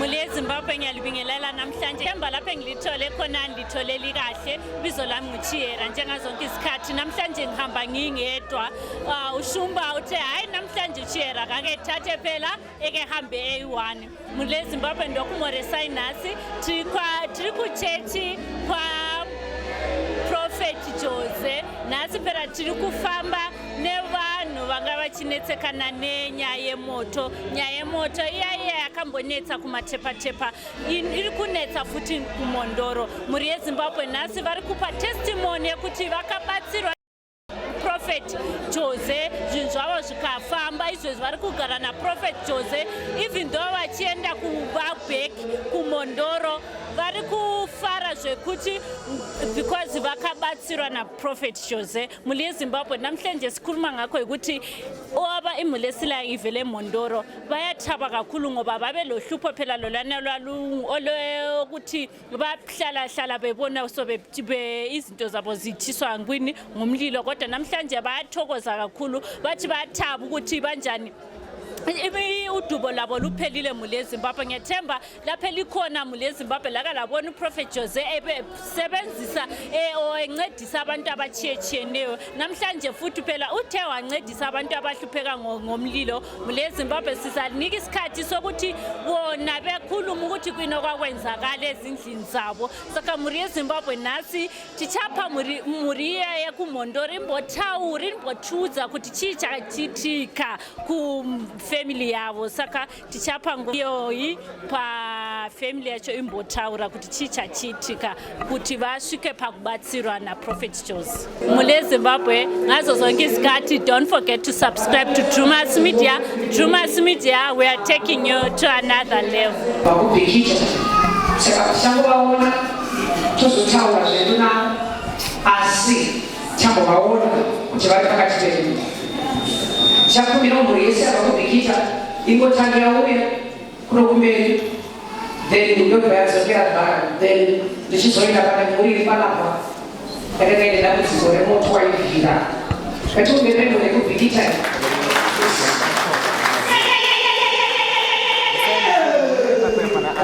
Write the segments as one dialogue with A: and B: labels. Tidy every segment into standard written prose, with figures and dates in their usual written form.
A: Muli yeZimbabwe ngiyalibingelela namhlanje. Themba lapho engilithole khona ngilithole likahle. Ibizo lami nguChiyera njengazonke izikhathi. Namhlanje ngihamba ngingedwa. Ah, uShumba uthe hayi namhlanje uChiyera kake thathe phela eke hambe eyi-one. Muli yeZimbabwe ndokumoresai nhasi tiri kuchechi kwa Prophet Jose. Nhasi phela tiri kufamba nevanhu vanga vachinetsekana nenyaya yemoto. Nyaya yemoto iya iya yakambonetsa kumatepatepa iri kunetsa futi kuMhondoro. Mhuri yeZimbabwe nhasi vari kupa testimony yekuti vakabatsirwa Prophet Jose, zvinhu zvavo zvikafamba. Izvezvi vari kugara naProphet Jose even though vachienda kuva back kuMhondoro, vari kufara zvekuti because vakabatsirwa naProphet Jose. Mhuri yeZimbabwe namhlanje sikhuluma ngakho ukuthi owaba imuli esilayo ivele eMhondoro bayathaba kakhulu ngoba babelohlupho phela lolwana olokuthi bahlala bebona so izinto zabo zitshiswa ngwini ngumlilo, kodwa namhlanje bayathokoza kakhulu, bathi bayathaba ukuthi banjani udubo labo luphelile. Mhuri yeZimbabwe, ngiyethemba lapho elikhona mhuri yeZimbabwe laka labona uProphet Jose ebesebenzisa or encedisa abantu abatshiyetshiyeneyo. Namhlanje futhi phela uthe wancedisa abantu abahlupheka ngomlilo. Mhuri yeZimbabwe, sizanika isikhathi sokuthi bona bekhulume ukuthi kwini okwakwenzakala ezindlini zabo. Saka mhuri yeZimbabwe, nhasi tichapa mhuri iya yekuMhondoro imbotaura, imbotiudza kuti chii chachiitika kufamily yavo. Saka tichapa nguva iyoyi pafamily yacho imbotaura kuti chii chachiitika kuti vasvike pakubatsirwa naProphet Jose. Mhuri yeZimbabwe, ngazo zonke izikhathi, don't forget to subscribe to Drumas Media. Drumas Media, we are taking you to another level.
B: Vakubhikita, saka tichangovaona tozotaura zvedu navo, asi tambovaona kuti vari pakati pedu. Tichakumbira mhuri yese yabva kubhikita ingotange yauya kuno kumberi, then ndobva yadzokera back, then ndichizoenda pane mhuri iri panapa yakanga ine dambudziko remoto waibvira. Ngatiumbere mhuri yekubhikita.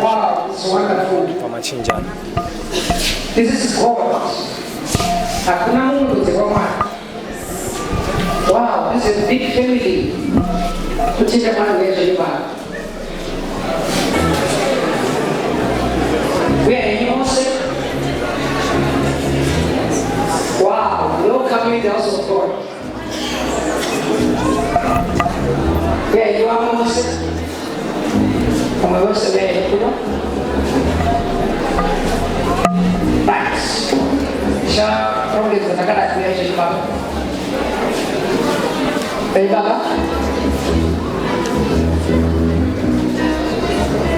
B: Wow, it's wonderful.
C: Pamachinjano.
B: This is God. Hakuna munhu kunze kwaMwari. Wow, this is a big family. Kutenda Mwari wezvenyu baba. Uya henyu mose. Wow, welcome in the house of God. Uya henyu vamwe mose. Vamwe vose uya henyu kuno. Right. Ticharongedza takadai kuya izvezvi baba. Hey baba.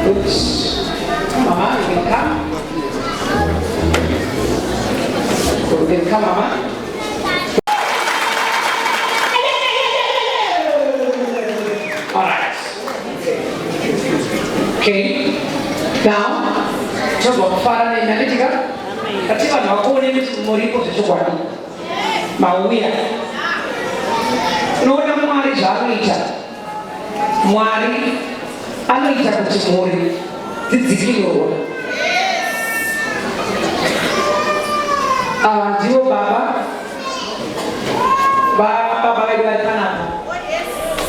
B: Oops. Mama, you can come. You can come, Mama. All right. Okay. Now, tobva kufara nenyanditika kati vanhu vakuone kuti muripo zvechokwadi mauya. Unoona Mwari zvaanoita. Mwari anoita kuti mhuri dzidzikinurwa. Ava ndivo baba vababa vedu vari panapa,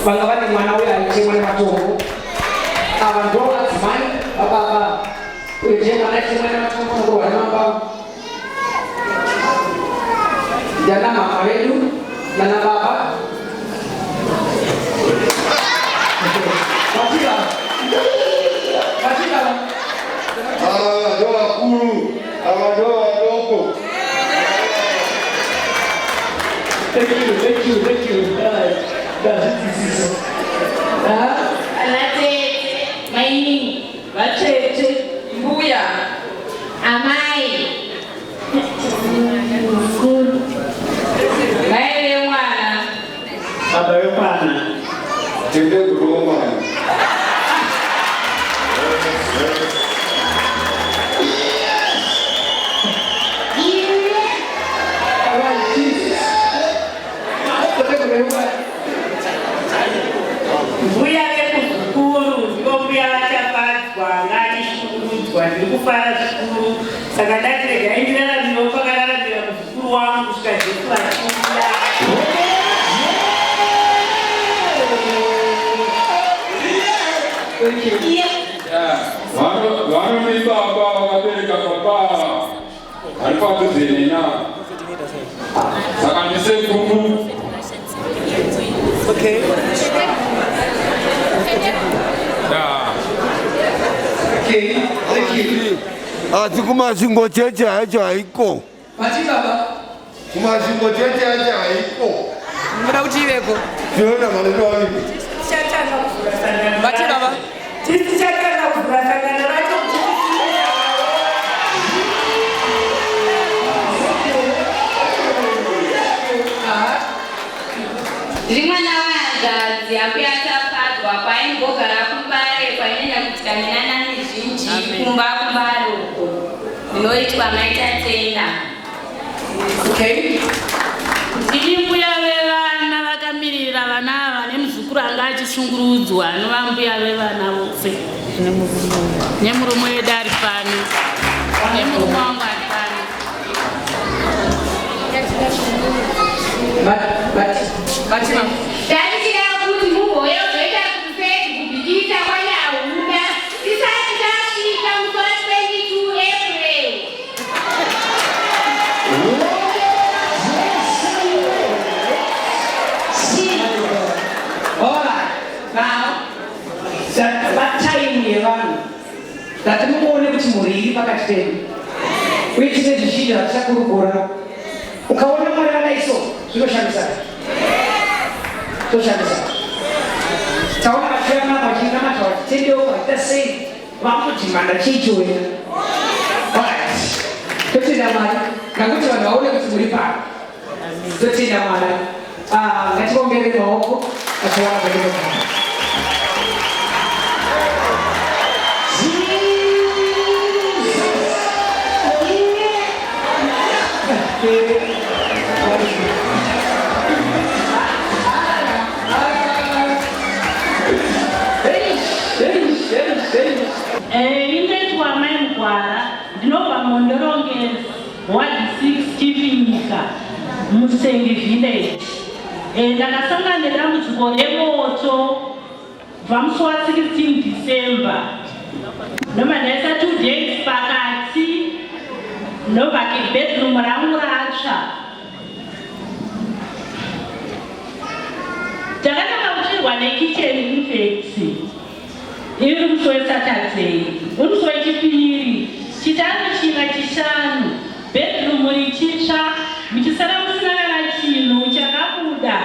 B: vanga vane mwana uyo aitemwa nematombo. Ava ndo adzimai vababa uyo ndiye mwana aitemwa nematombo ndokurohwa nemambava. Ndana mama vedu nana baba. Vachiva vachiva.
D: Ava ndo vakuru, ava ndo vadoko.
B: Thank you, thank you, thank you. Ndazvidzidzisa.
E: Ana tete, mainini,
F: vatete, mbuya,
E: amai, mukuru, mai vemwana,
C: baba vemwana,
D: Teteguru womwana.
B: All right, Jesus. Tateguru.
F: Mbuya vekuzukuru ndivo mbuya vachafadzwa.
G: kusimudzwa. Ndiri kufara zvikuru, saka ndati regai ndiraramirewo pakararamira muzukuru wangu kusvika Jesu achiuya.
D: Vanoti baba vakabereka baba vari padhuze nena, saka ndisekuru.
B: Okay. Okay, thank you.
D: Asi kuMasvingo chechi hacho haiko.
B: Mati baba.
D: KuMasvingo chechi hacho haiko.
B: Munoda kuti iveko.
D: Tinoona maneno aviri.
G: Tichatanga kuvhura sangano.
B: Mati baba.
G: Tichatanga kuvhura sangano racho kuti.
E: Ndiri mwana wehanzvadzi yambuya Tafadzwa kwaimbogara kuMbare kwainyanya kuitika minana mizhinji kumba kuMbare uko. Ndinoitwa Maita Tenda.
B: Okay.
H: Ndiri mbuya vevana vakamirira vana ava nemuzukuru anga achishungurudzwa, anova mbuya vevana vose nemurume wedu ari pano, nemurume wangu ari pano.
B: Mati mama.
E: Ndatichida kuti mugouya kuzoita crusade kuBikita kwaNyahunda tisati tasvika musi wa 22 April.
B: Alright. Now, time yevanhu ndati muone kuti mhuri iri pakati pedu uye tine zvizhinji zvatichakurukura. Ukaona Mwari vadai so, zvinoshamisa, zvinoshamisa. Taona vachiramana, vachinamata, vachitendeuka, vachiita sei, vamudhimanda chiichiwena. Alright, totenda Mwari ngakuti vanhu vaone kuti muri pano. Totenda Mwari. Ah, ngatiomberere maoko vachiwana kwendekogara.
H: Inoitwa Mai Mugwara, ndinobva Mondorongezi, Ward 6, Chivinyika, Musengi Village. Ndakasangana nedambudziko remoto kubva musi wa16 December, ndobva ndaisa 2 days pakati, ndobva bedroom rangu ratsva. Takatanga kutsvirwa nekitchen infact iri musi weSaturday, uri musi wechipiri, Chitatu, China, Chishanu, bedroom richitsva, muchisara musina kana chinhu chakabuda.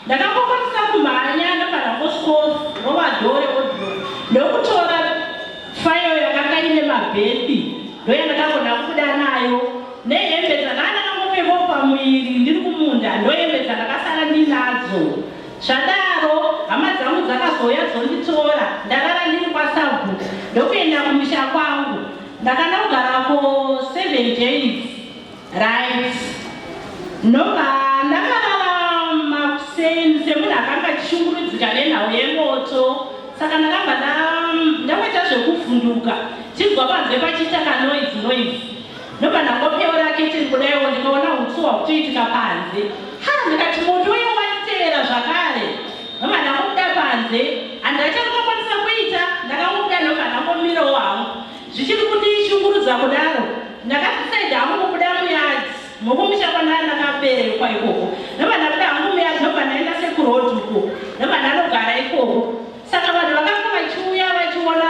H: Ndakangokwanisa kumhanya, ndobva ndangosvika door rewardrobe, ndokutora fayo yakanga ine mabhedhi, ndoyandakagona kubuda nayo, nehembe dzakanga ndakangopfekawo pamuviri ndiri kumunda, ndohembe dzandakasara ndinadzo. Zvadaro hama dzangu dzakazouya dzonditora. Ndarara ndiri kwasabhuku, ndokuenda kumusha kwangu. Ndakandogarapo 7 days, right? Ndobva ndakarara makuseni semunhu akanga achishungurudzika nenhau yemoto, saka ndakabva ndangoita zvekuvhunduka, chinzwa panze pachiita kanoise noise, ndobva ndangopeura keteni kudaiwo, ndikaona utsi hwakutoitika panze. Ha, ndikati moto uye wanditevera zvakare. Ndobva ndangobuda panze, handachandakakwanisa kuita. Ndakangobuda, ndobva ndangomirawo hangu, zvichiri kundishungurudza kudaro. Ndakadecide hangu kubuda muyard mokumusha kwandanga ndakaberekwa ikoko. Ndobva ndabuda hangu muyard, ndobva ndaenda sekuroad uko, ndobva ndanogara ikoko. Saka vanhu vakanga vachiuya vachiona,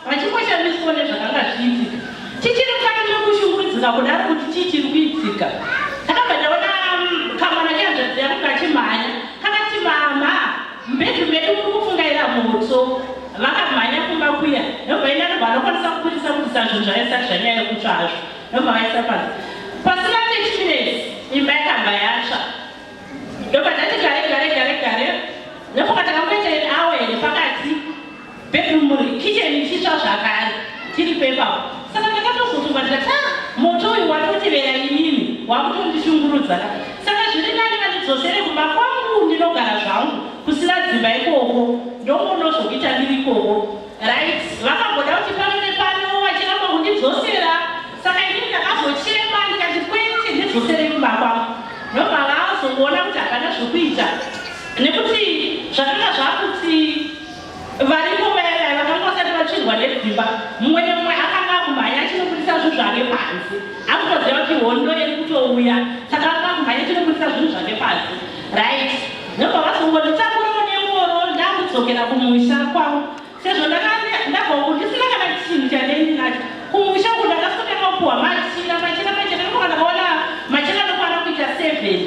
H: vachingoshamiswa nezvakanga zvichiitika. Chichiri mukati mekushungurudzika kudaro kuti chii chiri kuitika, ndakabva ndaona kamwana kehanzvadzi yangu kachimhanya, kakati, "Mama, mubedroom medu muri kupfungaira moto." Vakamhanya kumba kuya, ndobva ina, ndobva vanokwanisa kubudisa budisa zvinhu zvaisati zvanyanya kutsva hazvo, ndobva vaisa pasi. Pasina 30 minutes imba yakabva yatsva. Ndobva ndati gare gare gare gare, ndofunga takangoita awa here pakati, bedroom, kitchen ichitsva zvakare tiri pepapo. Saka ndakatozofunga ndikati, "Ah, moto uyu watotevera inini, wakutondishungurudza. Saka zviri nani vandidzosere kumba kwangu, ndinogara zvangu kusina dzimba ikoko, ndombono zvokuita ndiri ikoko." Right, vakamboda kuti pano nepano vachiramba. dzimba. Mumwe nemumwe akanga akumhanya achinobudisa zvinhu zvake panze. Akutoziva kuti hondo iri kutouya, saka akanga akumhanya achinobudisa zvinhu zvake panze. Right. Ndobva vazongonditakurawo nengoro ndakudzokera kumusha kwangu. Sezvo ndakanga ndabva uku ndisina kana chinhu chandaiinacho. Kumusha uku ndakasvika kupuwa machira, machira, machira. Ndinofunga ndakaona machira anokwana kuita 7.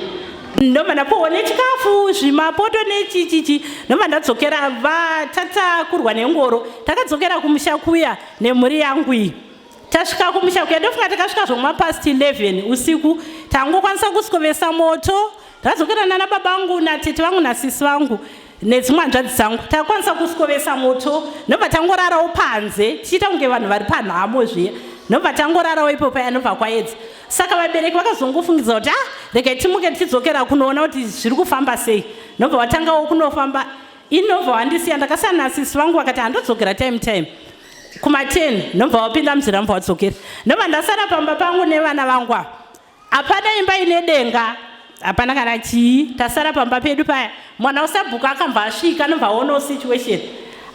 H: Ndobva ndapuwa nechikafu, zvimapoto nechichichi. Ndobva ndadzokera tatakurwa nengoro. Takadzokera kumusha kuya nemhuri yangu iyi. Tasvika kumusha kuya ndofunga takasvika zvomwa past 11 usiku. Tangokwanisa kuskovesa moto. Tadzokera nana baba vangu natete vangu nasisi vangu nedzimwe hanzvadzi dzangu. Takwanisa kuskovesa moto ndobva tangorarawo panze tichiita kunge vanhu vari panhamo zviya. Ndobva tangorarawo ipo paya ndobva kwaedza. Saka vabereki vakazongofungidza kuti ah regai timuke tichidzokera kunoona kuti zviri kufamba sei. Ndobva vatangawo kunofamba. Ini ndobva wandisiya ndakasiyana nasisi vangu vakati handodzokera time time. Kuma 10 ndobva wapinda munzira ndobva wadzokera. Ndobva ndasara pamba pangu nevana vangu ava. Hapana imba ine denga, hapana kana chii. Tasara pamba pedu paya. Mwana wasabhuku akambva asvika anobva aonawo situation.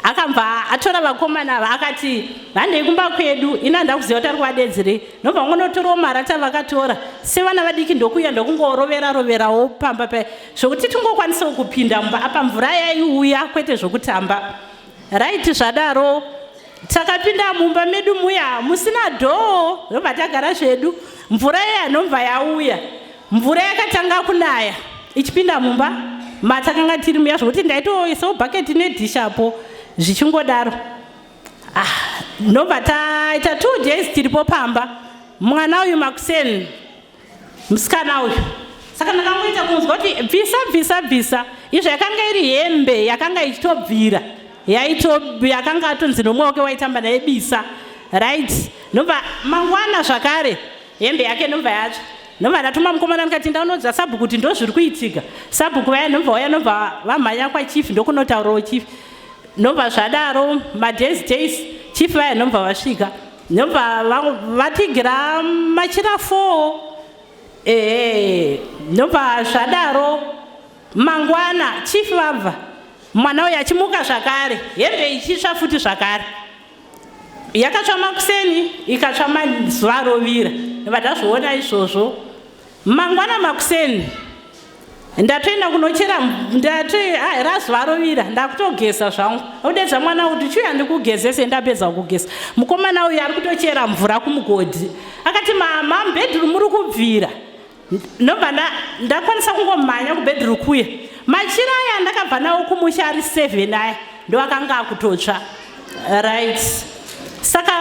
H: Akambva atora vakomana ava akati handei kumba kwedu, ini handina kuziva kuti ari kuvadedzerei. Ndobva vangonotorawo marata vakatora sevana vadiki ndokuuya ndokungorovera roverawo pamba paya zvokuti tingokwanisawo kupinda mumba apa mvura yaiuya kwete zvokutamba. Right zvadaro Takapinda mumba medu muya musina dhoo ndobva tagara zvedu. Mvura iya nobva yauya. Mvura yakatanga kunaya ichipinda mumba matakanga tiri muya zvokuti ndaitoisawo bhaketi nedhishapo zvichingodaro. Ah, ndobva taita two days tiripo pamba. Mwana uyu makuseni musikana uyu saka ndakangoita kunzwa kuti bvisa bvisa bvisa izvo yakanga iri hembe yakanga ichitobvira yaito yakanga atonzi nomwe wake waitamba naye bisa right ndobva mangwana zvakare hembe yake ndobva yatsva ndobva ndatuma mukomana ndikati ndaunodza sabhuku kuti ndozviri kuitika sabhuku vaya ndobva vauya ndobva vamhanya kwachief ndokunotaurawo chief ndobva zvadaro madays days chief vaya ndobva vasvika Ndobva vatigira machira 4 ehe ndobva zvadaro mangwana chief vabva mwana uyu achimuka zvakare hembe ichitsva futi zvakare yakatsva makuseni ikatsva mazuva rovira ndobva tazviona izvozvo mangwana makuseni Ndatoenda kunochera ndati ah, razuva rovira ndakutogeza zvangu odedza mwana kuti chiuya ndikugezese ndapedza kugeza mukomana uyu ari kutochera mvura kumugodhi akati mama mubhedhuru muri kubvira ndobva ndakwanisa kungomhanya kubhedhuru kuya machira aya ndakabva nawo kumusha ari seven aya ndoakanga akutotsva right saka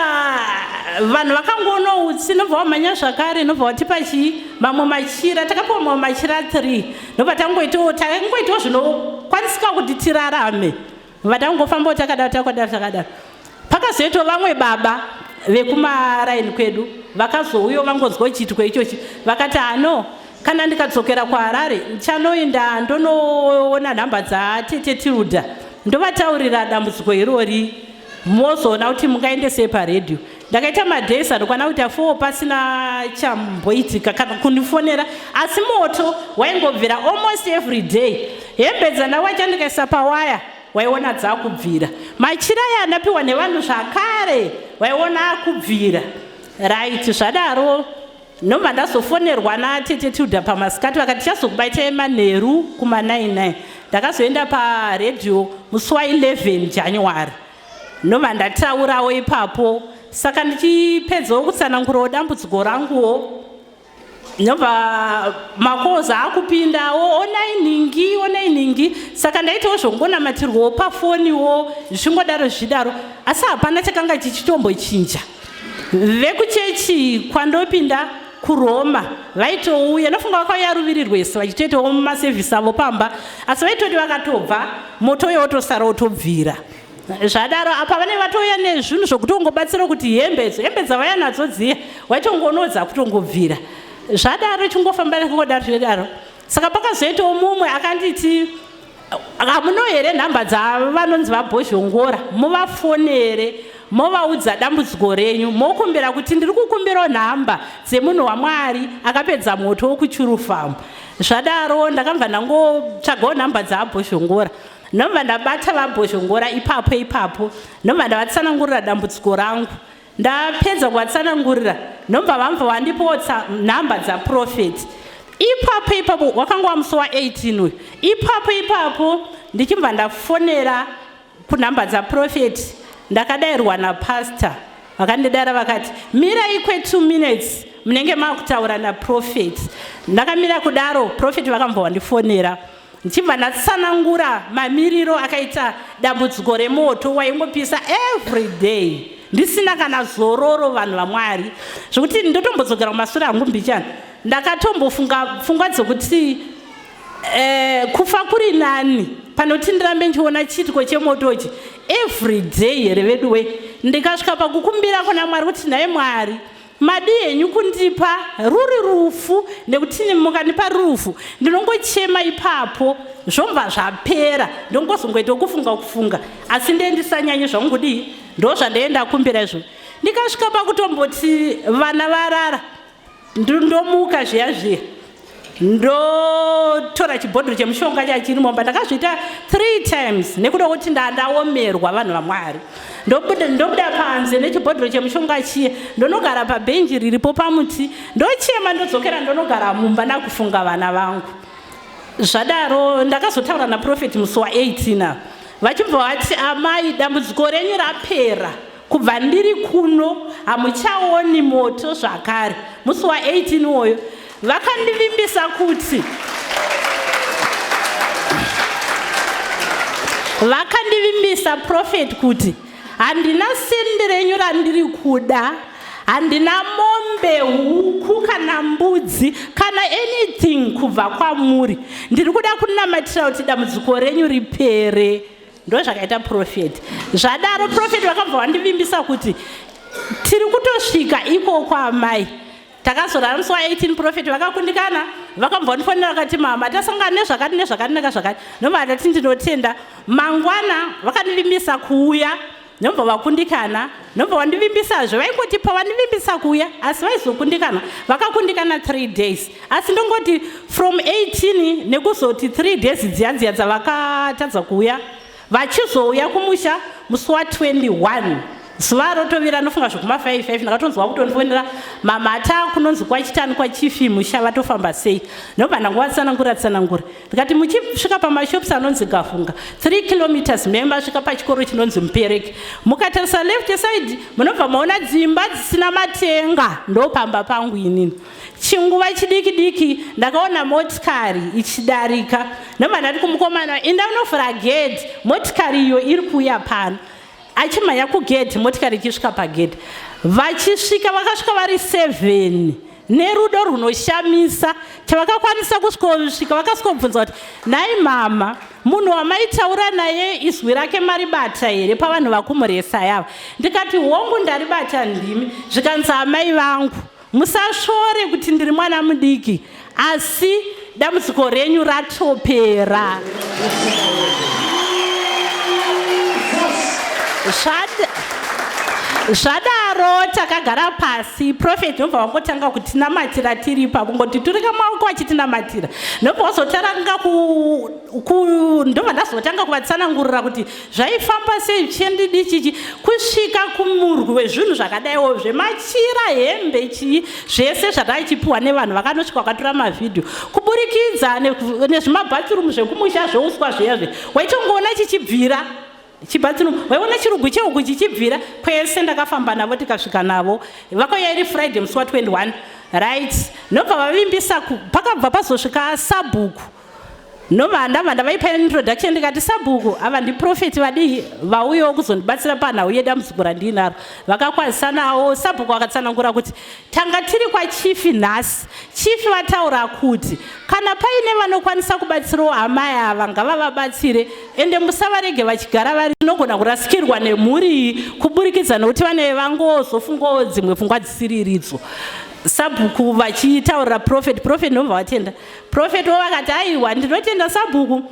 H: vanhu vakangoona utsi nobva wamhanya zvakare nobva watipa chii mamwe machira takapiwa mamwe machira 3 nobva tangoitawo tangoitawo zvinokwanisika kuti tirarame vatangofambawo takadaro takadaro takadaro pakazoitawo vamwe baba vekumaraini kwedu vakazouyawo vangonzwa chiitiko ichochi vakati ano kana ndikadzokera kuharare ndichanoenda ndonoona nhamba dzatete tilda ndovataurira dambudziko irori mozoona kuti mungaendesei paredhiyo ndakaita madays anokwana kuita four pasina chamboitika kana kundifonera asi moto waingobvira almost every day hembe dzandawacha ndikaisa pawaya waiona dzakubvira machira aya andapiwa nevanhu zvakare waiona akubvira right zvadaro Ndobva ndazofonerwa natete Tilda pamasikati vakati tichazokubaitai manheru kuma 99. Ndakazoenda paradio musi wa 11 January. Ndobva ndataurawo ipapo saka ndichipedzawo kutsanangurawo dambudziko ranguwo ndobva makoza akupindawo onai nhingi onai nhingi saka ndaitawo zvongonamatirwawo pafoniwo zvichingodaro zvichidaro asi hapana chakanga chichitombochinja Vekuchechi kwandopinda kuRoma vaitouya, ndofunga vakauya ruviri rwese vachitoitawo masevhisi avo pamba, asi vaitoti vakatobva moto uyo wotosara wotobvira. Zvadaro apa vane vatouya nezvinhu zvokutongobatsira kuti hembe idzo hembe dzavaya nadzo dziya waitongoonodza dzakutongobvira. Zvadaro chingofamba kungodaro zvidaro. Saka pakazoitawo mumwe akanditi Hamuno here nhamba dzavanonzi vaBhozhongora muvafonere movaudza dambudziko renyu mokumbira kuti ndiri kukumbirawo nhamba dzemunhu waMwari akapedza moto wokuChuru Farm. Zvadaro ndakabva ndangotsvagawo nhamba dzaBhozhongora. Ndobva ndabata vaBhozhongora ipapo ipapo, ndobva ndavatsanangurira dambudziko rangu. Ndapedza kuvatsanangurira, ndobva vambva vandipawo nhamba dzaprofeti. Ipapo ipapo wakanga wamusi wa18 uyu. Ipapo ipapo ndichibva ndafonera kunhamba dzaprofeti, ndakadairwa napastor. Vakandidaira vakati mirai kwe2 minutes munenge makutaura naprofeti. Ndakamira kudaro, profeti vakambva vandifonera. Ndichibva ndatsanangura mamiriro akaita dambudziko remoto waingopisa every day ndisina kana zororo vanhu vaMwari, zvekuti ndotombodzokera kumasure hangu mbichana. Ndakatombofunga pfungwa dzekuti kufa kuri nani panoti ndirambe ndichiona chiitiko chemoto ichi every day here veduwe. Ndikasvika pakukumbira kuna Mwari kuti nhai Mwari, madii henyu kundipa ruri rufu, nekuti mukandipa rufu ndinongochema ipapo zvobva zvapera, ndongozongoita kufunga kufunga, asi ndiye ndisanyanye zvangu kudii, ndo zvandaenda kumbira izvo. Ndikasvika pakutomboti vana varara, ndomuka zviya zviya ndotora chibhodhoro chemushonga chachiri mumba. Ndakazviita 3 times nekuda kuti ndandaomerwa vanhu vaMwari. Ndobuda panze nechibhodhoro chemushonga chiye, ndonogara pabhenji riripo pamuti, ndochema, ndodzokera ndonogara mumba nakufunga vana vangu. Zvadaro ndakazotaura naprofeti musi wa18, vachibva vati amai, dambudziko renyu rapera, kubva ndiri kuno hamuchaoni moto zvakare. Musi wa18 woyo vakandivimbisa kuti vakandivimbisa prophet kuti handina sendi renyu randiri kuda, handina mombe, huku kana mbudzi kana anything kubva kwamuri, ndiri kuda kunamatira kuti dambudziko renyu ripere. Ndo zvakaita prophet. Zvadaro prophet vakabva vandivimbisa kuti tiri kutosvika ikoko amai. Takazorara musi wa18, prophet vakakundikana, vakabva vandifonera vakati mama, tasangana nezvakati nezvakati nekazvakati. Ndobva ndati ndinotenda. Mangwana vakandivimbisa kuuya, ndobva vakundikana, ndobva vandivimbisazve. Vaingoti pavandivimbisa kuuya asi vaizokundikana. Vakakundikana 3 days, asi ndongoti from 18 nekuzoti 3 days dziya dziya dzavakatadza kuuya, vachizouya kumusha musi wa21, zuva rotovira, nofunga zvekuma 5 5, ndakatonzwa kutondifonera, mamata kunonzi kwachitani kwachifi musha vatofamba sei. Ndobva ndangovatsanangura tsanangura, ndikati muchisvika pamashops anonzi Gafunga, 3 kilometers meme masvika pachikoro chinonzi Mupereke, mukatarisa left side munobva maona dzimba dzisina matenga, ndopamba pangu inini. Chinguva chidiki diki ndakaona motikari ichidarika, ndobva ndati kumukomana, inda unovhura gedhi, motikari iyo iri kuuya pano. Achimhanya kugedhi, motikari ichisvika pagedhi, vachisvika vakasvika vari 7 nerudo runoshamisa. Chavakakwanisa kusvikosvika vakasvikobvunza kuti nhai mama, munhu wamaitaura naye izwi rake maribata here pavanhu vakumuresa yava? Ndikati hongu, ndaribata, ndimi. Zvikanzi amai vangu, musasvore kuti ndiri mwana mudiki, asi dambudziko renyu ratopera. Zvadaro takagara pasi, prophet ndobva vangotanga kutinamatira tiri ipapo, ngoti turika maoko achitinamatira. Ndobva vazotanga ndobva ndazotanga kuvatsanangurira kuti zvaifamba sei chendidi chichi kusvika kumurwi wezvinhu zvakadaiwo zvemachira, hembe, chii zvese zvataichipiwa nevanhu vakanosvika vakatora mavhidhiyo kuburikidza nezvimabhathurumu zvekumusha zveuswa zviya zve waitongoona chichibvira chibhathurumu, waiona chirugu chehuku chichibvira kwese. Ndakafamba navo tikasvika navo, vakauya iri Friday musi wa21, right? Ndobva vavimbisa, pakabva pazosvika sabhuku, ndobva ndabva ndavaipa introduction, ndikati sabhuku ava ndiprofeti vadii vauyewo kuzondibatsira panhau yedambudziko randiinaro. Vakakwazisanawo, sabhuku akatsanangura kuti tanga tiri kwachifi nhasi, chifi vataura kuti kana paine vanokwanisa kubatsirawo amai ava ngavavabatsire, ende musavarege vachigara vari, tinogona kurasikirwa nemhuri iyi kuburikidza nokuti vane vangozofungawo dzimwe pfungwa dzisiriridzo. Sabhuku vachitaurira prophet, prophet ndobva vatenda. Prophet wo vakati aiwa, ndinotenda sabhuku,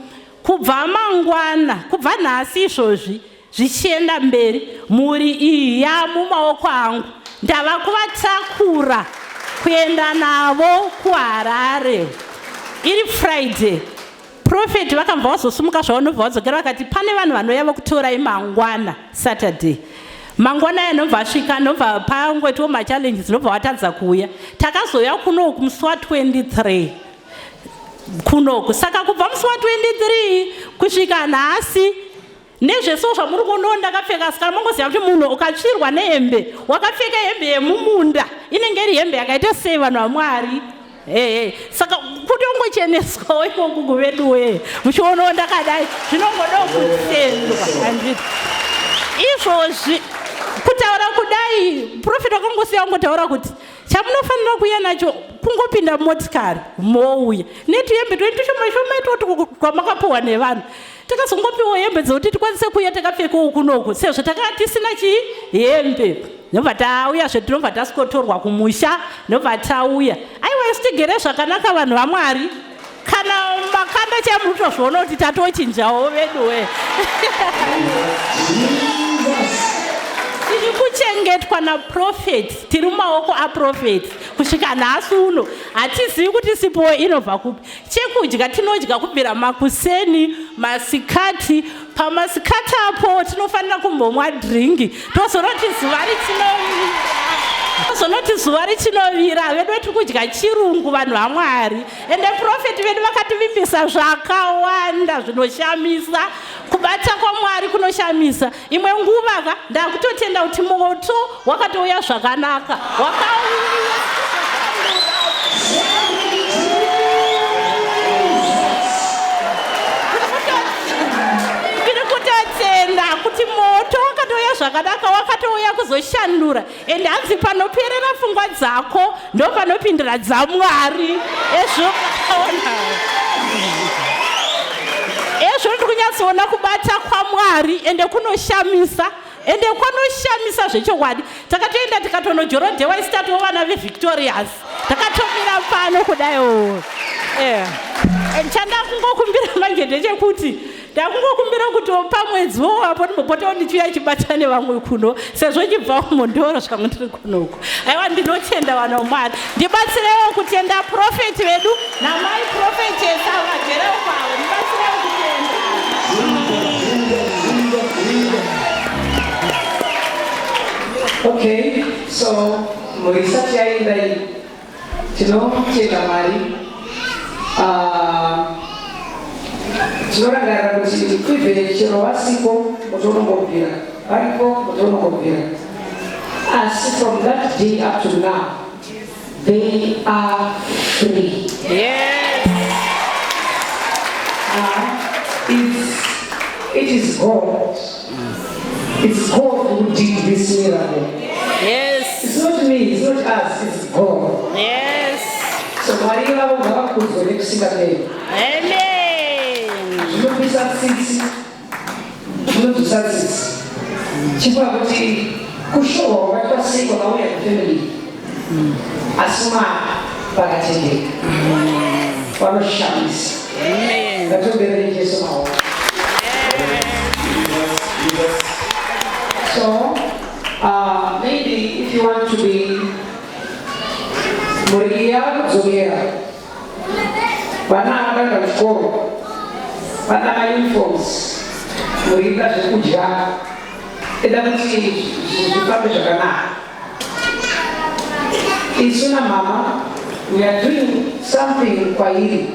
H: kubva mangwana, kubva nhasi izvozvi zvichienda mberi, mhuri iyi yamumaoko angu, ndava kuvatakura kuenda navo kuHarare. Iri Friday. Prophet vakabva vazosumuka zvavo nobva vadzokera vakati pane vanhu vanouya vokutorai mangwana Saturday. Mangwana aya nobva asvika nobva pangoitiwo machallenges nobva vatadza kuuya. Takazouya kunoku musi wa 23 kunoku. Saka kubva musi wa 23 kusvika nhasi nezveso zvamuri kuonawo ndakapfeka saka mongoziva kuti munhu ukatsvirwa nehembe wakapfeka hembe yemumunda inenge iri hembe yakaita sei vanhu vamwari ehe saka kutongocheneswawo ikoku kuveduwee muchionawo ndakadai zvinongodawo kutendwa handiti izvozvi kutaura kudai profita wakangosiya wangotaura kuti Chamunofanira kuuya nacho kungopinda mumotikari mouya netuyembe twenyu tushoma shoma itwo twamakapiwa nevanhu. Takazongopiwa hembe dzekuti tikwanise kuuya takapfekawo kunoku sezvo takanga tisina chii hembe. Ndobva tauya zve tinobva tasikotorwa kumusha ndobva tauya. Aiwa isu tigere zvakanaka vanhu vaMwari. Kana makanda chaiyo muri kutozviona kuti tatochinjawo veduwe. Tiri kuchengetwa naprofeti, tiri mumaoko aprofeti kusvika nhasi uno. Hatizivi kuti sipo inobva kupi. Chekudya tinodya kubvira makuseni, masikati. Pamasikati apo tinofanira kumbomwa dringi tozonoti zuva richinovira tozonoti zuva richinovira vedu tiri kudya chirungu vanhu vamwari. Ende profeti vedu vakativimbisa zvakawanda zvinoshamisa. Kubata kwaMwari kunoshamisa. Imwe nguva ka ndakutotenda kuti moto wakatouya zvakanaka. Wakauya kutotenda kuti moto wakatouya zvakanaka wakatouya kuzoshandura And hanzi panoperera pfungwa dzako ndopanopindira dzaMwari. Ezvo ona. Ezvo ndiri kunyatsoona kubata kwaMwari ende kunoshamisa ende kwanoshamisa zvechokwadi. Takatoenda tikatonojorodhewa isu tatova vana veVictorious. Takatomira pano kudai oo. Eh. Chandakungokumbira manje ndechekuti Ndakungokumbira kuti pamwedzi wo apo ndimbopotawo ndichiuya chibata nevamwe kuno sezvo chibva kumhondoro zvangu ndiri kunoku. Aiwa ndinotenda vanhu vamwari. Ndibatsirewo kutenda prophet vedu namai prophetess avo vagerewo kwavo. Ndibatsirewo kutenda.
B: Okay, so mhuri isati yaenda iyi Tinotenda Mwari. Ah, tinorangarira kuti even chero vasiko moto unongobvira, varipo moto unongobvira. Asi from that day up to now, they are free.
H: Yes.
B: It is God. It's God who did this miracle.
H: Yes.
B: It's not me, it's not us, it's God.
H: Yes.
B: So Mwari vavo ngavakudzwe nekusingaperi.
H: Amen.
B: Zvinopisa tsitsi. Zvinobvisa tsitsi. Chifukwa kuti kushorwa kwakaitwa sei kwakauya kufamily. Asi Mwari vakatendeka. Vanoshamisa.
H: Amen.
B: Ngatiomberere Jesu maoko. So, maybe if you want to be mhuri iyi yava kudzokera vana vakaenda kuchikoro vana mauniforms mhuri ida zvekudya ida kuti zvifambe zvakanaka isu namama we are doing something kwairi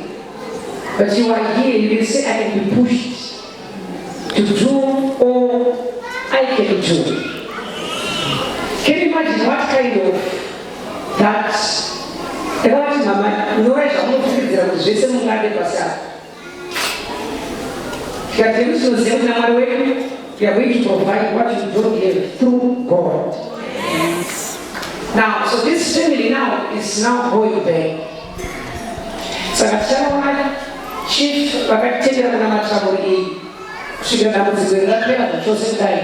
B: but you are here you can say i can be pushed to do all I can do. Can you imagine what kind of that? Ndakavati mama, nyorai zvamunofungidzira kuti zvese mungade pasi apa. Tikati isu tinoziva kuti naMwari wedu we are going to provide what you don't have through God. Now, so this family now is now going back. Saka tichaona chief vakatitendera kunamatira mhuri iyi kusvikira dambudziko iri rapera zvachose kudai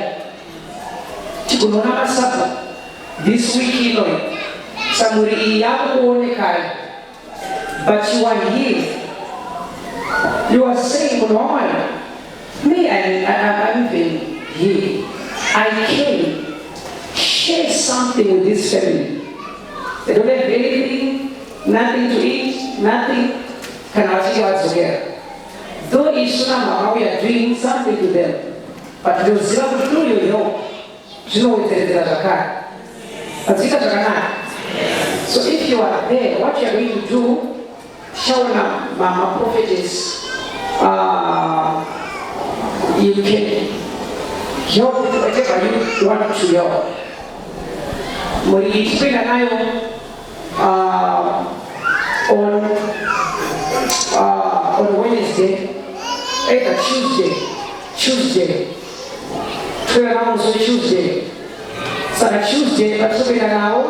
B: tigonoona masabhu this week inoyi samhuri iyi yakukuonekai but you are here you are saying munhu wamwari me I, I, I'm even here I came share something with this family they don't have anything nothing to eat nothing kana vachinge vadzokera. Though isu namama we are doing something to them, but ndinoziva kuti through your help zvinowedzeredzera zvakare. Adziita zvakanaka. So if you are there, what you are going to do, tichaona mama prophetess, you can help with whatever you want to help. Muri tipinda nayo on Wednesday, either Tuesday, Tuesday. Toenda navo musi weTuesday. Saka Tuesday patinoenda navo,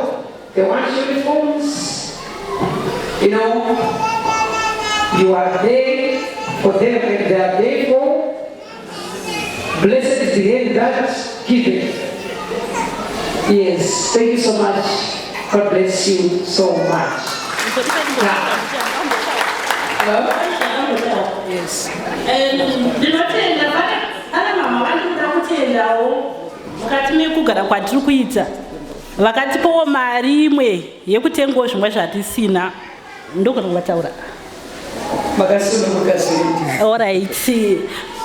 B: they want uniforms. You are there for them and they are there for. Blessed is the hand that giveth. Yes, thank you so much. God bless you so much. Now, hello? Yes.
H: Ndinotenda pane mama vandinoda kutendawo mukati mekugara kwatiri kuita, vakatipawo mari imwe yekutengawo zvimwe zvatisina. Ndogona kuvataura.
B: Makasununguka zvedi.
H: Alright,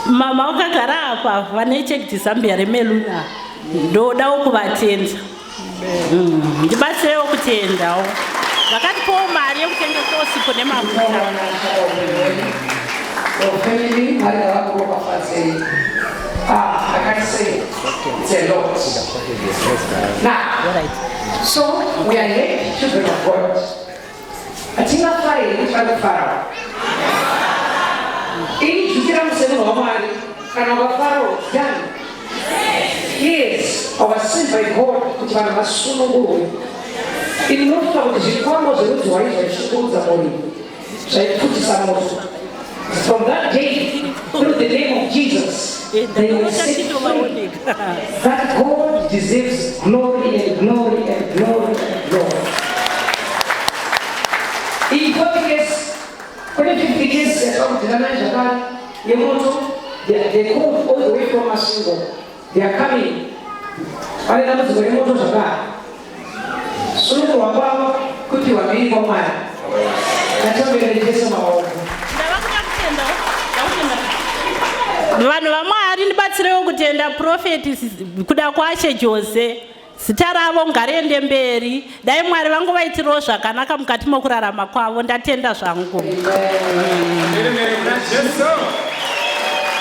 H: mama vakagara apa vane checked zambia remeluna, ndodawo kuvatenda. Ndibatsirewo kutendawo, vakatipawo mari yekutengesawo sipo nemafuta.
B: Your family, Mwari ngavakuropafadzei. Ah, I can't say it's a lot. Now, so we are here, children of God. Hatingafari kuti vari kufarawo. Ini jukira musemo waMwari, kana wakafarawo, done. Yes, I was sent by God kuti vanhu vasunungurwe. Ini ndinofunga kuti zvikwambo zverudzi hwai zvaishungurudza murimi, zvaipfutisa moto. From that day, through the name of Jesus, they were set free. That God deserves glory and glory and glory and glory. Iyi 40 case, kune 50 case yatakakudzira nayo zvakare yemoto. They called all the way from Masvingo. They are coming. Vane dambudziko remoto zvakare. Sunungurwa kwavo kupiwa mbiri kwaMwari. Ngatiomberere Jesu maoko.
H: Ndava kuda kutendawo, ndakutenda. Vanhu vaMwari, ndibatsirewo kutenda Prophet Kuda Kwashe Jose. Zita ravo ngariende mberi. Dai Mwari vangovaitirawo zvakanaka mukati mokurarama kwavo. Ndatenda zvangu.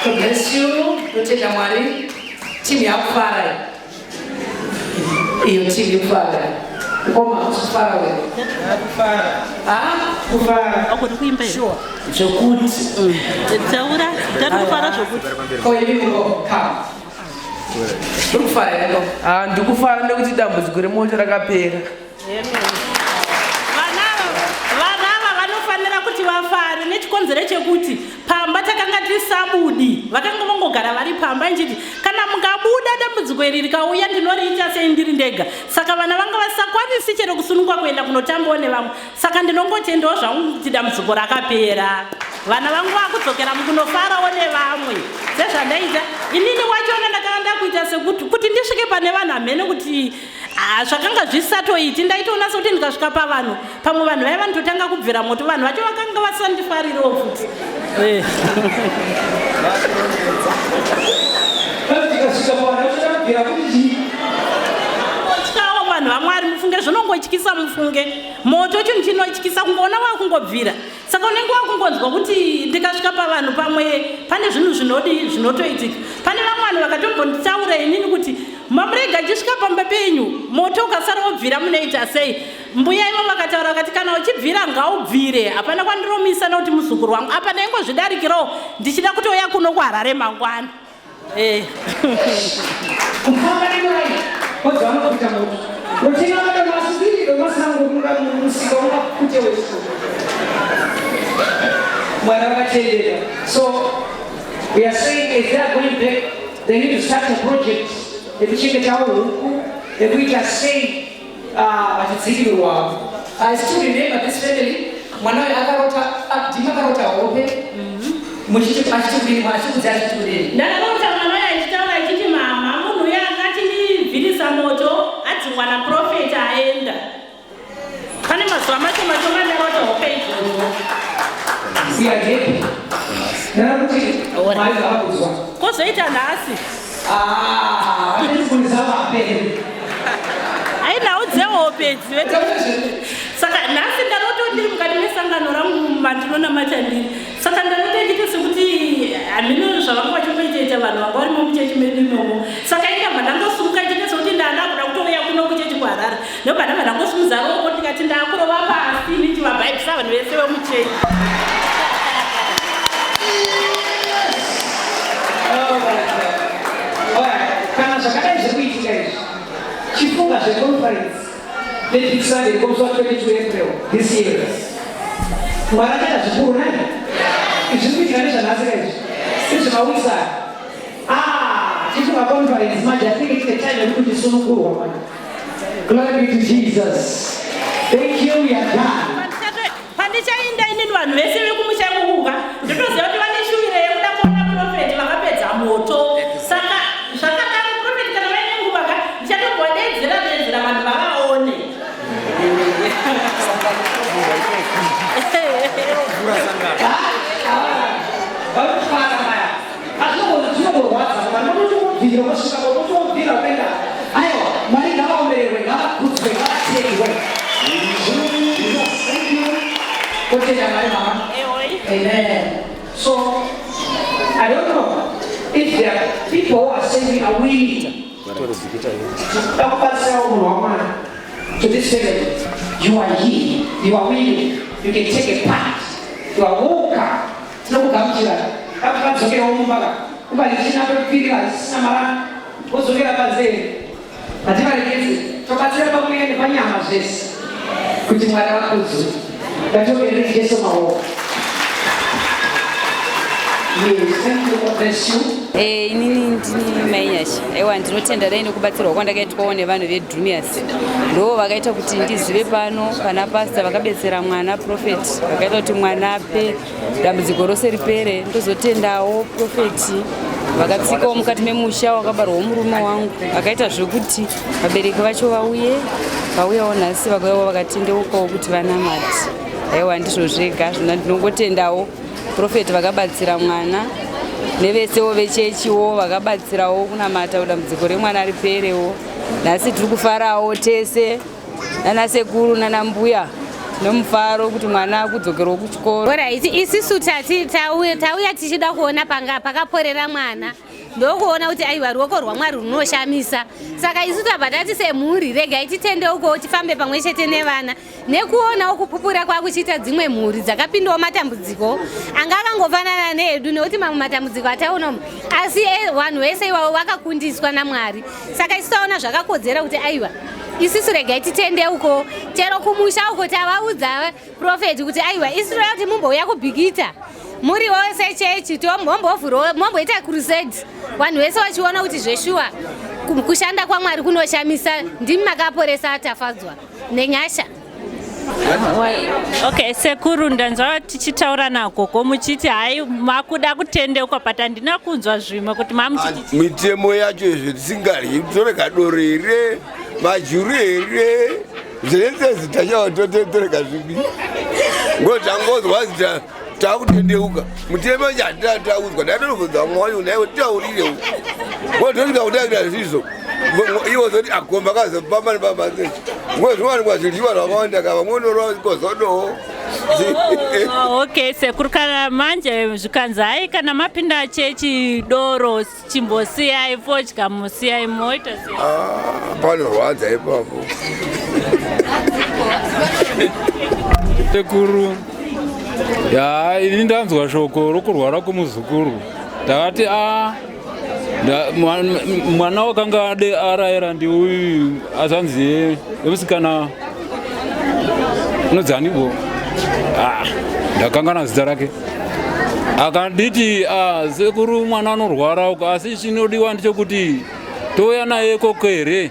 B: God bless you. Totenda Mwari. Timu yakufara iyi. Iyo timu yekufara. Ngoma kufara wewe. Ah, kufara.
H: Akuri kuimba here?
B: Sure. Zvekuti.
H: Taura, tari kufara zvokuti.
B: Ko imi muko ka. Uri kufara here ngo?
F: Ah, ndikufara nekuti dambudziko remoto rakapera.
H: Vana ava vanofanira kuti vafare nechikonzero chekuti pamba takanga tisabudi, vakanga vangogara vari pamba. Nchiti kana mukabuda, dambudziko iri rikauya, ndinoriita sei ndiri ndega? Saka vana vanga vasakwanisi chero kusunungwa kuenda kunotambawo nevamwe. Saka ndinongotendawo zvangu kuti dambudziko rakapera, vana vangu vakudzokera mukunofarawo nevamwe sezvandaita inini. Wachona ndakanga ndakuita sekuti kuti ndisvike pane vanhu hamene kuti, ah, zvakanga zvisatoiti. Ndaitoona sekuti ndikasvika pavanhu pamwe vanhu vaiva ndotanga kubvira moto. Vanhu vacho vakanga vasandifaririwo futi.
B: Tikasvika pavanhu vacho takabvira kuti chii?
H: Tyawo vanhu vaMwari, mufunge, zvinongotyisa mufunge. Moto chinhu chinotyisa, kungoona wakungobvira. Saka unenge wakungonzwa kuti ndikasvika pavanhu pamwe pane zvinhu zvinodi zvinotoitika. Pane vamwe vanhu vakatombonditaura inini kuti, "Mamurega achisvika pamba penyu, moto ukasara wobvira munoita sei?" Mbuya ivo vakataura vakati, "Kana uchibvira ngaubvire, hapana kwandiromisa nokuti muzukuru wangu." Apa ndaingozvidarikirawo ndichida kutouya kuno kuHarare mangwana.
B: Kufamba nemurai kodza vanokuita moto. Unotenga madomasi biri domasi rangu musika ungakute wesu. Mwari vakatendera. So we are saying, as they are going back, they need to start a project yekuchengetawo huku, yekuita sei vachidzikirirwawo. I still remember this family. Mwana uyu akarota, ah, ndima akarota hope muchiti achiti kudini, achikudzi achiti kudini?
H: Ndakarota mwana uyo achitaura achiti, "Mama, munhu uyo akatindibvirisa moto adzingwa naprofeti aenda." Pane mazuva mashoma shoma ndarota hope idzodzo.
B: We are happy. Mwari ngavakudzwa.
H: Kozoita nhasi.
B: Ah, vatiri vaperi.
H: Hai nhau dzehope idzi vete. Saka nhasi ndanoto ndiri mukati mesangano rangu mandinonamata ndiri. Saka ndanoto ndiite sekuti hameno zvavanga vachimboitaita vanhu vanga varimo muchechi medu imomo. Saka indabva ndangosumuka ndiite sekuti ndanda kuda kutouya kuno kuchechi kuHarare. Ndobva ndabva ndangosumudza ruoko ndikati ndakurova pasi ndichivabhaibhisa vanhu vese vemuchechi.
B: Kana zvakadai zviri kuitika izvi, chifunga zveconference nebig Sunday komusi wa 22 April this year. Mwari achaita zvikuru nai? Izvi zviri kuitika nezvanhasi ka izvi? Izvimawisa. Ah, chifunga conference manje, I think it's the time yekuti tisunungurwa manje. Glory be to Jesus. Thank you, we are done.
H: Pandichainda inini vanhu vese vekumusha ikukuka ndotoziva kuti vane shuviro yekuda kuona profeti vakapedza moto. Saka zvakadaro profeti kana vaine nguva ka ndichatobvadeedzera deedzera vanhu vavaone.
B: Vanofara maya. Azvinogorwadza vanhu vanotongobvira kusvika vanotongobvira kuenda. Aiwa, Mwari ngavaombererwe, ngavakudzwe, ngavatendwe. Jesus, thank you. Kutenda Mwari mama. Amen. So, I don't know if there are people who are saying we are willing kubatsirawo munhu waMwari to this family. You are here, you are willing, you can take a part. You are welcome. Tinokugamuchira. Vadzokerawo mumba ka. Kumba richina pekupfirira risina marara. Vodzokera panzeve. Hativaregedzi. Tobatsira pamweya nepanyama zvese. Kuti Mwari vakudzwe. Ngatiomberere Jesu maoko. Yes, thank you. God bless you.
E: Eh, inini ndini Mai Nyasha. Aiwa ndinotenda dai nekubatsirwa kwandakaitwawo nevanhu veDrumias. Ndo vakaita kuti ndizive pano pana pastor vakabetsera mwana prophet vakaita kuti mwana ape dambudziko rose ripere. Ndozotendawo prophet vakatsikawo mukati memusha wakabarwawo murume wangu akaita zvekuti vabereki vacho vauye vauyawo nhasi vakauyawo vakatendeukawo kuti vanamate. Aiwa ndizvo zvega zvona ndinongotendawo Prophet vakabatsira mwana nevesewo vechechiwo vakabatsirawo kunamata kuti dambudziko remwana riperewo. Nhasi tiri kufarawo tese nana sekuru nana mbuya nomufaro kuti mwana akudzokerwa kuchikoro.
I: Alright, isisu tati tauya tauya tichida kuona panga pakaporera mwana ndokuona kuti aiwa ruoko rwaMwari runoshamisa. Saka isu tabva tati semhuri regai titendeukewo tifambe pamwe chete nevana nekuonawo kupupura kwakuchiita dzimwe mhuri dzakapindawo matambudziko anga akangofanana needu nekuti mamwe matambudziko ataona umu asi vanhu vese ivavo vakakundiswa naMwari. Saka isu taona zvakakodzera kuti aiwa isisu regai titendeuko chero kumusha uko tavaudza profeti kuti aiwa isu toda kuti mumbouya kuBhikita muri wose chechi tombovhurawo momboita crusade vanhu vese vachiona kuti zveshuwa kushanda kwaMwari kunoshamisa. Ndimi makaporesa Tafadzwa nenyasha.
A: Okay, sekuru, ndanzwa tichitaura nagogo muchiti hai makuda kutendeuka, but handina kunzwa zvimwe kuti mamuchiti
D: Mitemo yacho izvo tisingaryi, torega doro here, majuru here, zvese zita chavo torega zvipi? Ngo tangozwa zita takutendeuka, mutemo yacho hatina taudzwa. Ndatonobvunza mumwe wacho, naiwe titaurirewo ngo tosvika kutakuita zvizvo, ivo zoti agomba kazopamba nepamase ngo zvinowanikwa zvidyiwa zvakawanda ka vamwe unorwa kozodowo.
A: Oh, okay sekuru, kana manje zvikanzi hai kana mapinda chechi doro chimbosiyai, fodya musiyai, moita sei?
D: Ah, panorwadza ipapo.
J: Sekuru, ya ini ndanzwa shoko rokurwara kwemuzukuru. Ndakati a mwana wakanga ade arayira ndiuyu azanzi yemusikana unodzanibo, ah, ndakangana zita rake. Akanditi, ah, sekuru, mwana anorwara uko, asi chinodiwa ndechekuti touya naye ikoko here?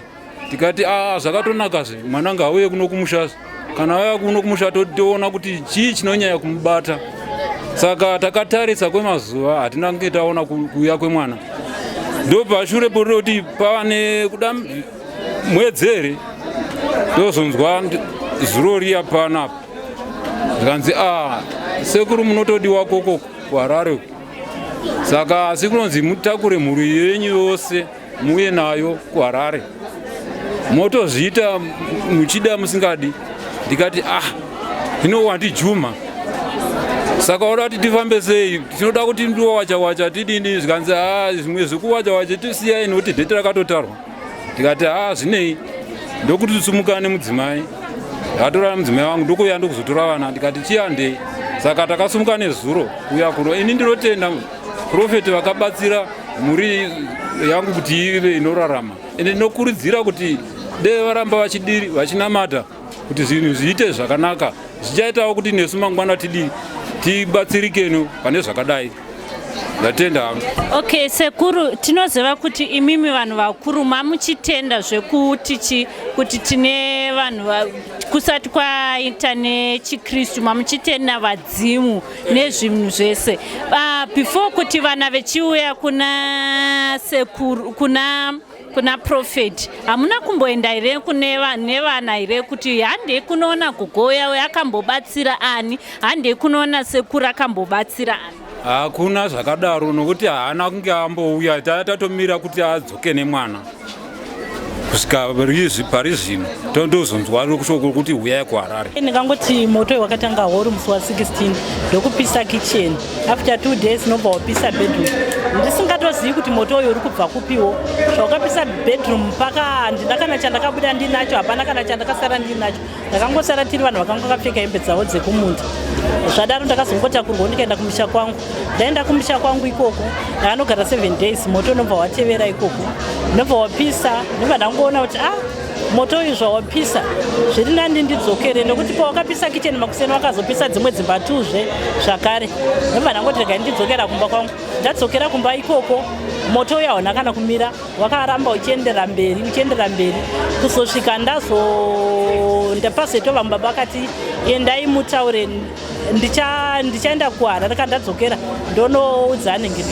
J: Tikati, a zvakatonakazve, mwana ngauye kuno kumusha. Kana auya kuno kumusha toona kuti chii chinonyanya kumubata. Saka takatarisa kwemazuva, hatina kunge taona kuuya kwemwana. Ndopashure poroti pava nekuda mwedzi here, tozonzwa zuro riya panapa zvikanzi, a sekuru, munotodiwa koko kuHarare uko. Saka asi kunonzi mutakure mhuri yenyu yose muuye nayo kuHarare, motozviita muchida musingadi. Ndikati ah, hino wandijuma, saka wada kuti tifambe sei? Tinoda kuti ndiwawacha wacha tidini? Zvikanzi ah, zvimwe zvekuwacha wacha tisiyai nokuti dheti rakatotarwa. Ndikati ah, zvinei, ndokuti tisumuka nemudzimai. Ndakatora mudzimai wangu ndokuuya ndokuzotora vana, ndikati chiyandei. Saka takasumuka nezuro kuuya kuno. Ini ndinotenda profeti vakabatsira mhuri yangu kuti ive inorarama, ende ndinokurudzira kuti dee varamba vachidiri vachinamata kuti zvinhu zviite zvakanaka, zvichaitawo kuti nesu mangwana tidii tibatsirikeno pane zvakadai. Ndatenda hangu.
A: Okay, sekuru, tinoziva kuti imimi vanhu vakuru mamuchitenda zvekuti chi kuti tine vanhu kusati kwaita nechiKristu, mamuchitenda vadzimu nezvinhu zvese. Before kuti vana vechiuya kuna sekuru, kuna prophet, hamuna kumboenda here kune nevana here kuti handei kunoona gogo uya akambobatsira ani, handei kunoona sekuru akambobatsira ani?
J: Hakuna zvakadaro, nokuti haana kunge ambouya. Tatomira kuti adzoke nemwana kusvika pari zvino, tondozonzwa shoko kuti huyai kuHarare.
H: Ndingangoti moto wakatanga horo musi wa16, ndokupisa kitchen. After 2 days nobva wapisa bedroom. Ndisingatozivi kuti moto uyu uri kubva kupiwo. Zvawakapisa bedroom mpaka handina kana chandakabuda ndinacho, hapana kana chandakasara ndinacho. Ndakangosara tiri vanhu vakanga vakapfeka hembe dzavo dzekumunda. Zvadaro ndakazongotakurwa ndikaenda kumusha kwangu. Ndaenda kumusha kwangu ikoko ndakanogara 7 days. Moto unobva watevera ikoko, ndobva wapisa. Ndobva ndangoona kuti ah, moto uyu zvawapisa zviri nandi ndidzokere, nekuti pawakapisa kitchen makuseni wakazopisa dzimwe dzimba tuzve zvakare. Ndobva ndangoti regai ndidzokera kumba kwangu. Ndadzokera kumba ikoko, moto uyu hauna kana kumira, wakaramba uchiendera mberi, uchiendera mberi, kuzosvika ndazo ndapazotova mubaba akati endai mutaure, ndichaenda kuHarare. Kana ndadzokera ndonoudza anenge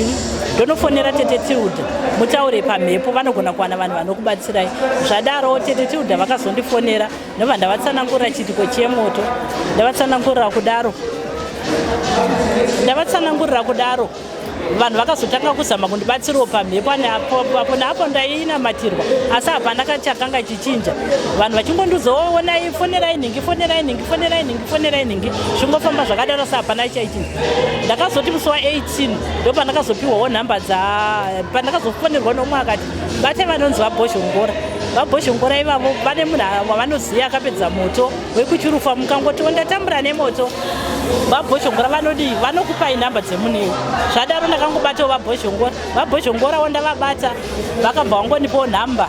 H: ndonofonera tete Tilda, mutaure pamhepo, vanogona kuwana vanhu vanokubatsirai. Zvadaro tete Tilda vakazondifonera, ndobva ndavatsanangurira chiitiko chemoto. Ndavatsanangurira kudaro, vanhu vakazotanga kuzama kundibatsirawo pamhepo apo naapo. Ndainamatirwa asi hapana chakanga chichinja. Vanhu vachingondiudzawo, onai, fonerai nhingi, fonerai nhingi, fonerai nhingi, fonerai nhingi. Zvingofamba zvakadaro, si hapana chaichinja. Ndakazoti musi wa18 ndo pandakazopiwawo nhamba dza pandakazofonerwa nomwe akati bate vanonzi vaBhozhongora. VaBhozhongora ivavo vane munhu wavanoziva akapedza moto wekuchirufa. Mukangotiwo ndatambura nemoto, vaBhozhongora vanodii? Vanokupai nhamba dzemuniwo. Zvadaro ndakangobatawo vaBhozhongora. VaBhozhongorawo ndavabata, vakabva vangondipawo nhamba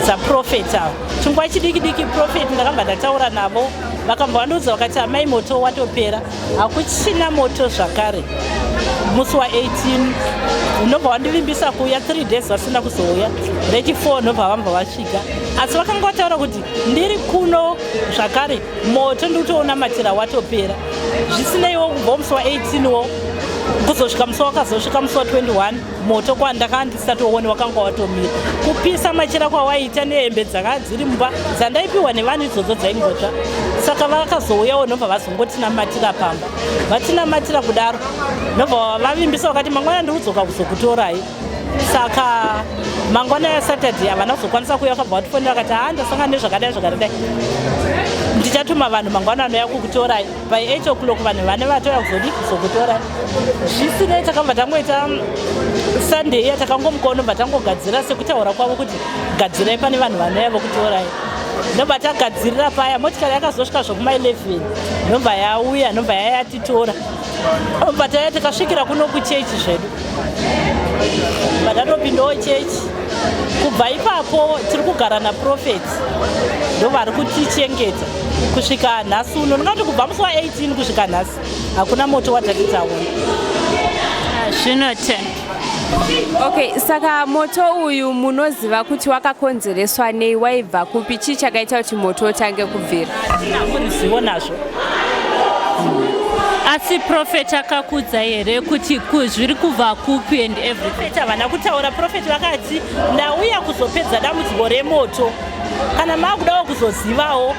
H: dzaprofeti ava. Chinguva chidiki diki profeti ndakabva ndataura navo, vakabva vandiudza vakati amai, moto watopera, hakuchina moto zvakare. Musi wa18 unobva wandivimbisa kuuya, 3 days vasina kuzouya. Rechi4 ndobva vambva vasvika, asi vakanga vataura kuti ndiri kuno zvakare, moto ndikutoona watopera. Zvisineiwo, kubva musi wa18 wo kuzosvika musi wakazosvika musi wa21, moto kwandakanga ndisatoone wakanga watomira. Kupisa machira kwawaita nehembe dzanga dziri mumba dzandaipiwa nevanhu idzodzo dzaingotsva. Saka vakazouyawo, nobva vazongotinamatira pamba. Vatinamatira kudaro, nobva vavimbisa vakati mangwana ndikudzoka kuzokutorai. Saka mangwana yaSaturday havana kuzokwanisa kuuya. Vakabva vatifonera vakati haa, ndasangana nezvakadai zvakadai, ndichatuma vanhu mangwana anouya kukutorai by 8 o'clock. Vanhu vane vatouya kuzodi kuzokutorai. Zvisinei, takabva tangoita Sunday iya, takangomukawo, ndobva tangogadzira sekutaura kwavo kuti gadzirai, pane vanhu vanouya vokutorai. Ndobva tagadzirira paya. Motikari yakazosvika zvokuma11, ndobva yauya, ndobva yayatitora, ndobva taya tikasvikira kuno kuchechi zvedu. Patatopindawo chechi, kubva ipapo tiri kugara naprofeti, ndo vari kutichengeta kusvika nhasi uno. Ndingati kubva musi wa18 kusvika nhasi hakuna moto watati taona.
A: Zvinotenda.
K: Okay, saka moto uyu munoziva kuti wakakonzereswa nei? Waibva kupi? Chii chakaita kuti moto utange kubvira?
H: Ruzivo nazvo.
A: Asi prophet akakudza here kuti zviri kubva kupi and everything?
H: Prophet havana kutaura. Prophet vakati ndauya kuzopedza dambudziko remoto. Kana makudawo kuzozivawo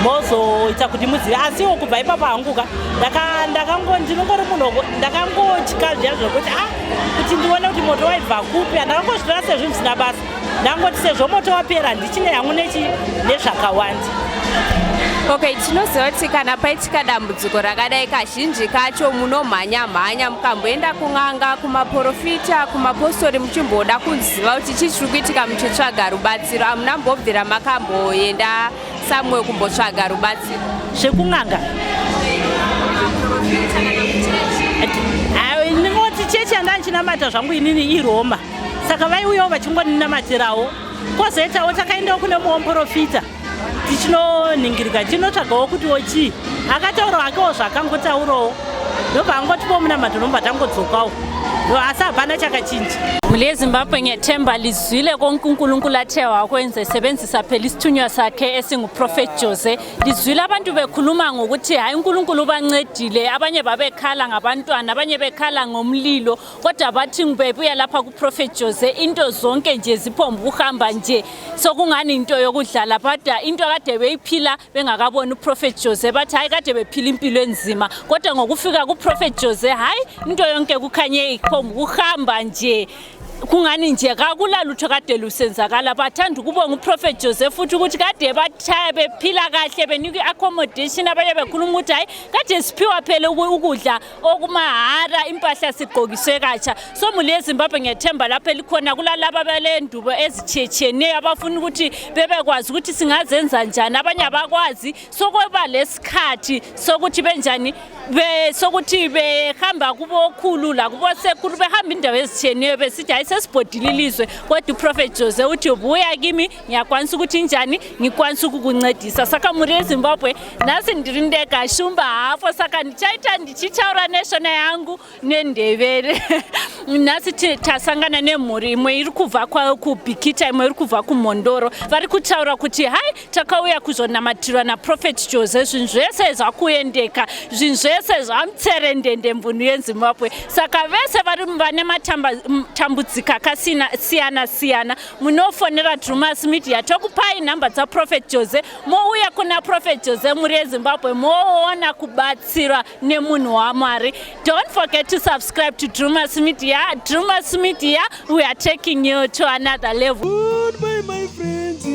H: mozoita kuti muzive, asiwo kubva ipapo hanguka ndakango ndinongori munhu ndakangotya zviya zvekuti ah kuti ndione kuti moto waibva kupi, handakangozvitora sezvinhu zvisina basa. Ndangoti sezvo moto wapera ndichine hangu nechi nezvakawanda.
K: Okay, tinoziva kuti kana paitika dambudziko rakadai kazhinji kacho munomhanya mhanya mukamboenda kun'anga, kumaporofita, kumapostori muchimboda kuziva kuti chii chiri kuitika muchitsvaga rubatsiro. Hamuna mbobvira makamboenda somewhere kumbotsvaga rubatsiro?
H: Zvekun'anga ndingoti chechi yandanga ndichinamata zvangu inini iRoma, saka vaiuyawo vachingondinamatirawo. Kwozoitawo takaendawo kune mumwe muprofita tichinonhingirika tinotsvagawo kutiwo chii, akataurawo akewo zvakangotaurawo, ndobva angotipo munamato, nobva tangodzokawo, asi hapana chakachinja.
A: Mhuri yeZimbabwe, ngethemba lizwile konke uNkulunkulu athe wakwenza esebenzisa phela isithunywa sakhe esinguProphet Jose. Lizwile abantu bekhuluma ngokuthi hayi, uNkulunkulu ubancedile. Abanye babekhala ngabantwana, abanye bekhala ngomlilo, kodwa bathi bebuya lapha kuProphet Jose into zonke nje ziphomba ukuhamba nje, sokungani into yokudlala. Kodwa into kade beyiphila bengakaboni uProphet Jose, bathi hayi, kade bephila impilo enzima, kodwa ngokufika kuProphet Jose, hayi, into yonke kukhanye iphomba ukuhamba nje, kungani nje kakula lutho kade lusenzakala. Bathanda ukubonga uProphet Jose futhi ukuthi kade bathaya bephila kahle, benikwa i-accommodation. Abanye bekhuluma ukuthi hayi, kade siphiwa phela ukudla okumahara, impahla sigqokiswe katsha. So mhuri yeZimbabwe, ngiyethemba lapho elikhona kulalaba balendubo ezitshiyetshiyeneyo abafuna ukuthi bebekwazi ukuthi singazenza njani. Abanye abakwazi, sokweba lesikhathi sokuthi benjani sokuthi behamba kubokhulu lakubosekhulu, behamba indawo ezitshiyeneyo besithi hayi, sesibhodile ilizwe, kodwa uProphet Jose uthi buya kimi, ngiyakwanisa ukuthi njani ngikwanisa ukukuncedisa. Saka mhuri yeZimbabwe, nhasi ndiri ndega, Shumba hapo, saka ndichaita ndichitaura neShona yangu neNdebele. Nhasi tasangana nemhuri imwe iri kubva kuBhikita, imwe iri kubva kuMhondoro. Vari kutaura kuti hai, takauya kuzonamatirwa naProphet Jose, zvinhu zvese zvakuendeka, zvinhu zvese zvamutserendende mhuri yeZimbabwe. Saka vese vari vane matambudziko akasiyana siyana, munofonera Drumas Media, tokupai nhamba dzaProphet Jose, mouya kuna Prophet Jose. Mhuri yeZimbabwe, moona kubatsirwa nemunhu waMwari. Don't forget to subscribe to Drumas Media. Drumas Media, we are taking you to another level.
L: Goodbye, my friends.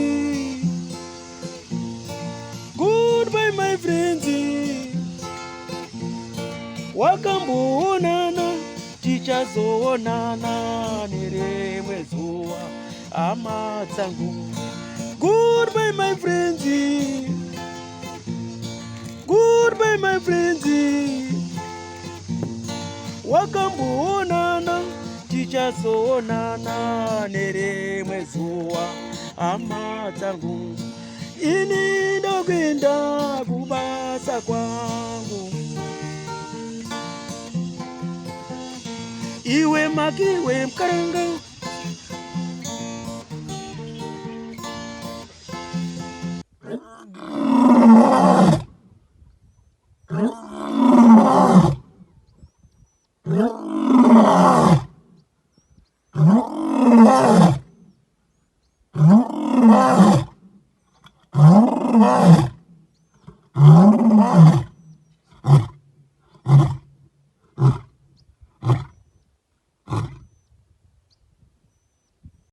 L: Goodbye, my friends. Wakamboonana, tichazoonana nerimwe zuva, hama dzangu. Goodbye, my friends. Goodbye, my friends. Wakamboonana, tichazoonana nerimwe zuva, hama dzangu. Ini ndokuenda kubasa kwangu. Iwe makiwe mkaranga.